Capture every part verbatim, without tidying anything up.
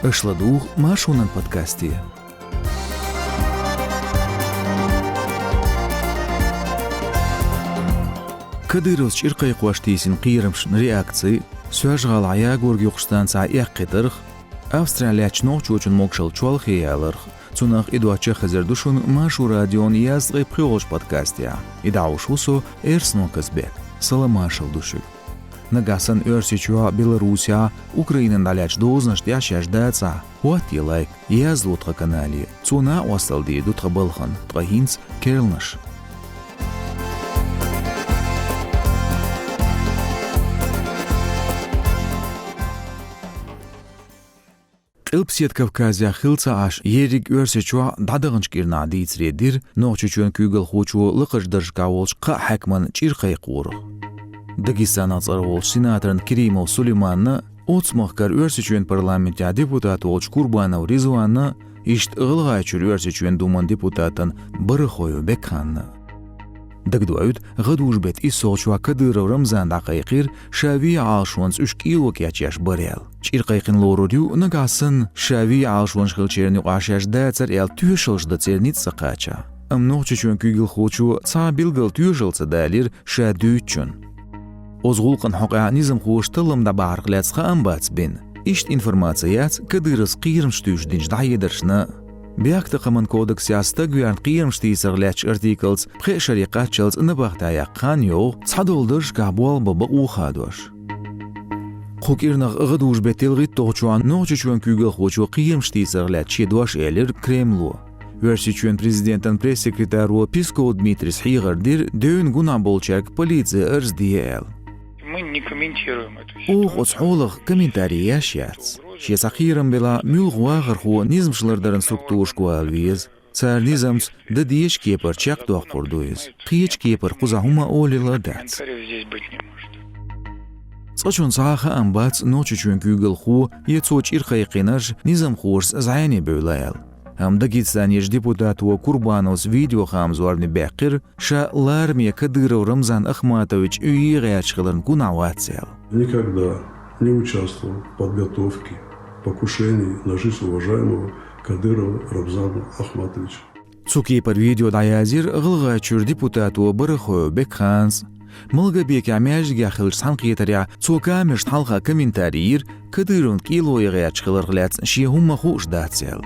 Аша ладугӀу Маршонан подкасте. Кадыровс чӀиркхайкхош тийсина кхерамашна реакци, Соьлжа-ГӀалахь ягорг юкъачу станцехь эккхийтарх, Австрехь лаьттачу нохчочун могушалла чолхе яларх, цунах а, доцчух а хезар ду шуна Маршо радион езткъе пхоьалгӀачу подкастехь. И дӀахьош ву со, Эрсанов Казбек. Салам-маршалла ду шуьга. Нагахь санна Оьрсийчохь, Беларусехь, Украинехь дӀалаьттачу дозанаш тӀехь шаьш дацахь, хӀоттае лайк, язло тхан канале. Цо накъосталла дийр ду тхан балхана, ткъа хӀинца керланаш. Къилбаседа Кавказехь хилла ца Ӏаш, ерриг Оьрсийчохь дӀадаханчу кӀирнахь дийцаре дира Нохчийчоьнан куьйгалхочо лакхарчу даржашкахь волчу кхаа хьаькаман чӀир кхайкхорах. Дагестанах цӀарволчу сенаторна Керимов Сулейманна, оццу махкара Оьрсийчоьнан парламентехь депутат волчу Курбанов Ризванна, иштта ГӀалгӀайчуьра Оьрсийчоьнан Думан депутатна Барахоев Бекханна. Дагадоуьйту, гӀадужу-беттан иссалгӀачохь Кадыров Рамзана дӀакхайкхийра, ша вен Ӏалашонца уьш кӀело кечъеш бара аьлла. ЧӀир кхайкхина лорур ю, нагахь санна ша вен Ӏалашонаш хиллачеран юкъахь шаьш дацара аьлла, тоьшаллаш дан церан ницкъ ца кхачахь. Амма Нохчийчоьнан куьйгалхочо цхьа а билггал тоьшалла ца далийра ша дуьйцучунна. Оцу гӀуллакхна хьокъехь низамхоша таллам дӀабахьарх лаьцна хаам бац бина. Иштта информаци яц Кадыровс кхерамаш туьйсуш динчу дӀахьедаршна. Бехктакхаман кодексехь стаг верна кхерамаш тийсарх лаьттачу артиклаца пхеа шаре кхаччалц набахтехь яккха хан йогӀу, цхьадолу даржашкахь болх бан бакъо хадош. Кху кӀирнах гӀадужу-беттан ялхитталгӀачохь Нохчийчоьнан куьйгалхочо кхерамаш тийсарх лаьцна шен дош элира Кремло. Оьрсийчоьнан президентан пресс-секретаро Песков Дмитрийс хьехар дира, девнан гунахь болчаьрга полице арз де аьлла. Мы не комментируем эту ситуацию. Оха оцу хьолах комментари еш яц. Шен цхьа кхерам белахь, муьлхха вахархо низамаш лардаран структурашка вала веза. Цара низамца дан дезачу кепара чекхдоккхур ду иза. Кхечу кепара кхузахь хӀума олийла а дац. Комментариев здесь быть не может. Цкъачунна цхьа а хаам бац Нохчийчоьнан куьйгалхо я цо чӀир кхайкхийнарш низамхошца зӀене бевлла аьлла. Амма Дагестанерчу депутато Курбановс видеохаам зорбане баьккхира, ша лараме Кадыров Рамзан Ахматович вийр гӀерташ хиларна гунахь вац аьлла. Никогда не участвовал в подготовке покушений на жизнь уважаемого Кадырова Рамзана Ахматовича. Цу кепара видео дӀаязйира ГӀалгӀайчуьра депутато Барахоев Бекханас. Малгобекехь маьждигехь хиллачу цхьаьнакхетарехь цо камерашна хьалха комментари йира, Кадыровна кӀело ян гӀерташ хиларх лаьцна шен хӀумма хууш дац аьлла.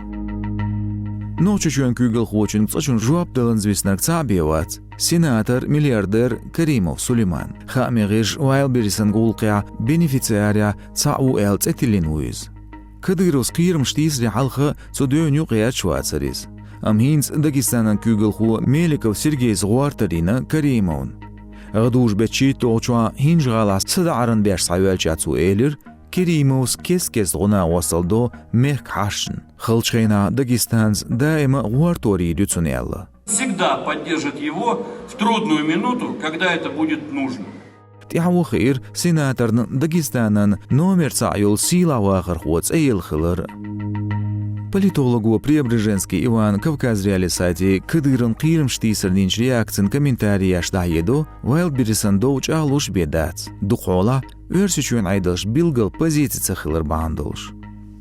Нохчийчоьнан куьйгалхочуьнга цкъачунна жоп даланза виснарг цхьаъ бен вац, сенатор, миллиардер Керимов Сулейман. Хааман гӀирсаша Вайлдберрисан гӀуллакхехь бенефициарехь цхьаъ ву аьлла цӀе тиллина ву иза. Кадыровс кхерамаш тийсаре хьалха цу девнна юкъа гӀерташ вацара иза. Амма хӀинца Дагестанан куьйгалхо Меликов Сергейс гӀортар йина Керимовна. ГӀадужу-беттан шийтталгӀачохь ХӀинжа-ГӀалахь садаӀаран беш схьаваьлча цо элира, Керимовс кест-кеста гӀо-накъосталла до мехкан хьашташна. Халчу хенахь Дагестанца даима а гӀортор йийр ю цунна аьлла. Всегда поддержит его в трудную минуту, когда это будет нужно. ТӀаьхьо хиира сенаторна Дагестанан номер цхьаъ йолу сийлахь вахархо цӀе елла хилар. Политолого Преображенский Ивана Кавказ.Реалии сайте Кадыровн кхерамаш тийсарна динчу реакцин комментареш дӀахьедо, Вайлдберрисан дов чӀагӀлуш бен дац, дукхахьолахь Оьрсийчоьнан Ӏедалш билггал позици ца хилар бахьана долуш.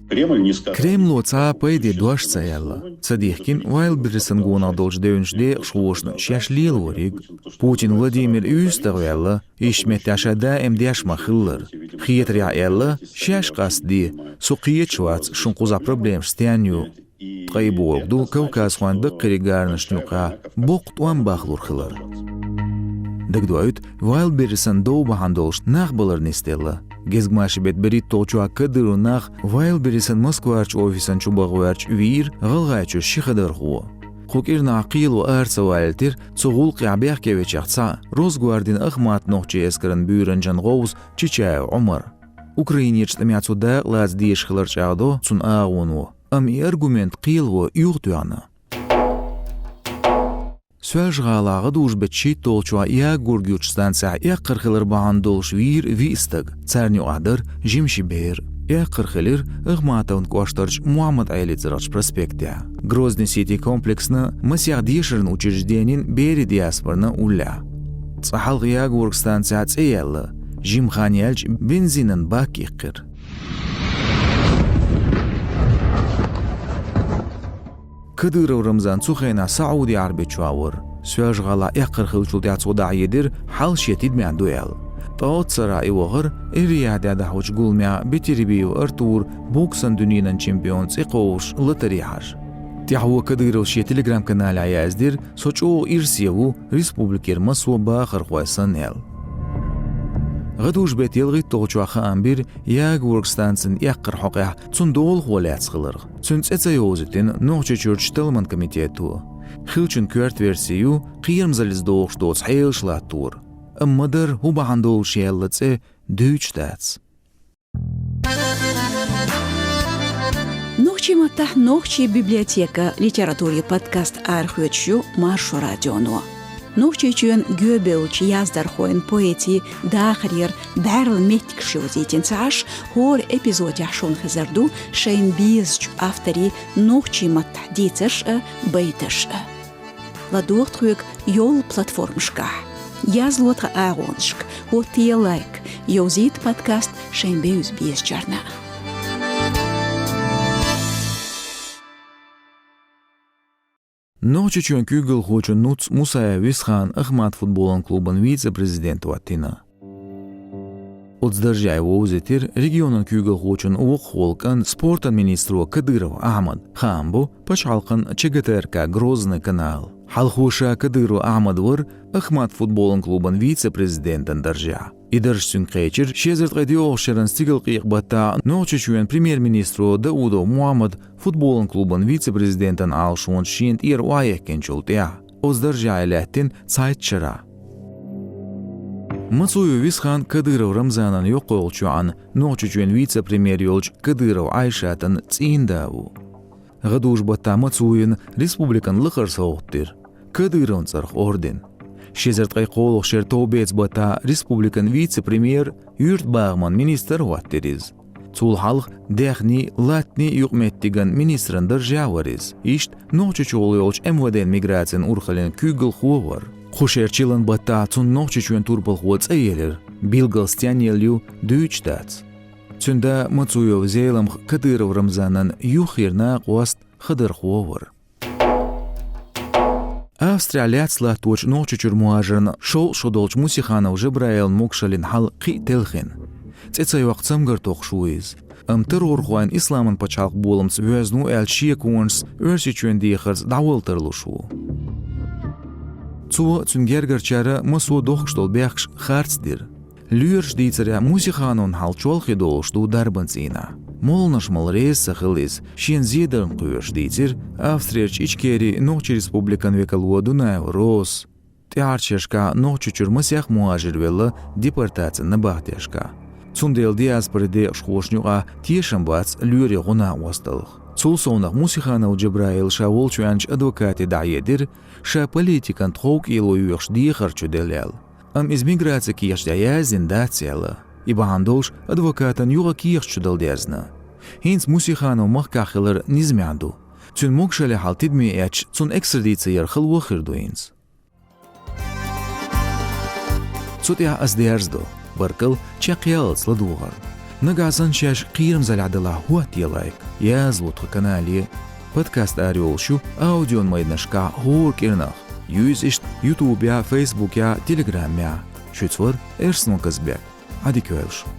Кремль не сказал. Кремло цхьа а пайде дош ца аьлла. Ца дихкина Вайлдберрисан гонах долчу девнаш декъашхошна шаьш лелориг. Путин Владимир уьстагӀ ваьлла, иштта меттехь ша даим деш ма-хиллара. Хетарехь аьлла, шаьш къастаде, со кхеташ вац, шун кхузахь проблемаш стенна ю. Ткъа и бохург ду кавказхойн даккхийриг гаранашна юкъахь боккха тӀом бахлур хилар. Дагадоуьйту, Вайлдберрисан дов бахьана долуш нах балар нисделла. Гезгмашин беттан берхӀитталгӀачохь Кадыровн нах Вайлдберрисан Москварчу офисан чу баха гӀерташ вийра ГӀалгӀайчуьра ши хадархо. Кху кӀирнахь кхело ара ца валийтира цу гӀуллакхехь бехке вечех цхьаъ, Росгвардин Ахмат нохчийн эскаран буьйранчин гӀовс Чичаев Ӏумар. Украинерчу тӀамехь цо дакъа лаца дезаш хилар чӀагӀдо цуьнан агӀоно, амма и аргумент кхело юхатоьхна. Соьлжа-ГӀалахь гӀадужу-беттан шийтталгӀачохь ягорг юкъачу станцехь эккхар хилар бахьана долуш вийра виъ стаг, царна юкъахь дара жима ши бер. Эккхар хилира Ахматовн кӀоштарчу Мухьаммад-Ӏелин цӀарахчу проспектехь. Грозный Сити комплексна масех дешаран учрежденин берийн диаспоран уллехь. Цкъа хьалха ягорг станцехь цӀе яьлла, жима хан яьлча бензинан бак иккхира. Кадыров Рамзан цу хенахь Саудий Ӏарбийчохь вара. Соьлжа-ГӀалахь эккхар хиллачул тӀаьхьа цо дӀахьедира, хьал шен тидамехь ду аьлла. Ткъа оццу шарахь и вахара Эр-Риядехь дӀахьочу гуламехь Бетербиев Артур, боксан дуьненан чемпион, цӀе кховдуш латаре хьажа. ТӀаьхьо Кадыровс шен Telegram-каналехь яздира: «Со чӀогӀа ирсе ву республикера массо а бахархой санна», — аьлла. ГӀадужу-беттан ялхитталгӀачохь хаам бира Ягворг станцин эккхар хьокъехь цуьнан долахо лаьцна хиларх. Цуьнан цӀе ца йовзийтина Нохчийчуьрчу талламан комитето. Хиллачун коьрта верси ю кхерамзаллица догӀуш доцу хьелаш латторан. Амма ма-дарра хӀун бахьана долуш яьлла цӀе дуьйцуш дац. Нохчийн маттахь «Нохчийн библиотека» литературин подкаст арахоьцуш ю Маршо радионо. Нохчийчоьнан гоьбевллачу яздархойн, поэтийн дахарера бӀаьрла меттигаш йовзийтина ца Ӏаш, хӀора эпизодехь шуна хезар ду шайна безачу авторийн нохчийн маттахь дийцарш а, байташ а. ЛадогӀа тхоьга йолу платформашкахь. Язло тхан агӀонашка, хӀоттае лайк, йовзийта подкаст шайн бевза-безачарна. Нохчийчоьнан куьйгалхочун нуц Мусаев Висхан «Ахмат» футболан клубан вице-президент хӀоттийна. Оцу даржехь вовзийтира регионан куьйгалхочун воккхахволу кӀант, спортан министро Кадыров Ахьмад. Хаам бо пачхьалкхан ЧГТРК «Грозный» канал. Хьалхо ша Кадыров Ахьмад вара «Ахмат» футболан клубан вице-президентан даржехь. И дарж цуьнга кхечира ши эзар ткъе доьалгӀачу шеран стигалкъекъа-баттахь Нохчийчоьнан премьер-министро Даудов Мухьаммад футболан клубан вице-президентан Ӏалашонаш шена тӀера охьаэккхинчул тӀаьхьа. Оцу даржехь и лаьттина цхьайтта шарахь. Мацуев Висхан Кадыров Рамзанан йоккхалгӀачу йоӀан, Нохчийчоьнан вице-премьер йолчу Кадыров Ӏайшатан цӀийнда ву. ГӀадужу-баттахь Мацуевна республикан лакхара совгӀат дира, Кадыровн цӀарах орден. Ши эзар ткъе кхоалгӀачу шеран товбеца-баттахь республикан вице-премьер, юьртабахаман министр хӀоттийра иза. Цул хьалха даьхнийн, латтанийн юкъаметтиган министран даржехь вара иза. Иштта Нохчийчохь йолчу МВД-н миграцин урхаллин куьйгалхо вара. Кху шеран чиллан-баттахь цунна Нохчийчоьнан турпалхо цӀе елира, билггал стенна елла ю, дуьйцуш дац. Цуьнан да Мацуев Зеламха Кадыров Рамзанан юххера накъост, хадархо вара. Австрехь лаьцна латточу Нохчийчуьра мухӀажарна, шовзткъа шо долчу Мусиханов Жабраилан могушаллин хьал кхин а телхина. ЦӀе ца йоккху цамгар тохуш ву иза. Амма террорхойн Исламан пачхьалкх боламца воьзна ву аьллачу шеконашца Оьрсийчоьнан дехарца дӀавала тарлуш ву. Цо а, цуьнан гергарчара а массо а дохкуш долу бехкаш харцдира. Лоьраша дийцарехь, Мусихановн хьал чолхе долуш ду дарбан цӀийнахь. Молланаш мала реза ца хилла иза, шена зедарна кхоьруш, дийцира Австрерчу Ичкерин Нохчийн Республикан векало Дунаева Розас. ТӀаьхьарчу шерашкахь Нохчийчуьра масех мухӀажир велла депортацин набахтешкахь. Цундела диаспоран декъашхошна юкъахь тешам бац лоьрийн гӀо-накъосталлах. Цул совнаха Мусиханов Джабраила ша волчу ваьллачу адвокате дӀахьедира, ша политикан тховкӀело йоьхуш дехар чу делла аьлла. Амма иза миграцин кехаташ тӀехь яздина дац аьлла. И бахьана долуш адвокатан юха кехат чу дала дезна. ХӀинца Мусиханов махкахь хилар низамехь ду. Цуьнан могушаллин хьал тидаме эцча, цунна экстрадици яр хала хир ду хӀинца. Цу тӀехь ас дерзадо. Баркалла чекхъяллалц ладогӀарна. Нагахь санна шаьш кхерамзаллехь делахь, хӀоттае лайк, язло тхан канале. Подкаст арайолуш ю аудиомайданашкахь хӀора кӀирнах. Юьйза иштта Ютубехь, Фейсбукехь, Телеграмехь. Шуьца вара Эрснон Казбек. Ӏадика йойла шун.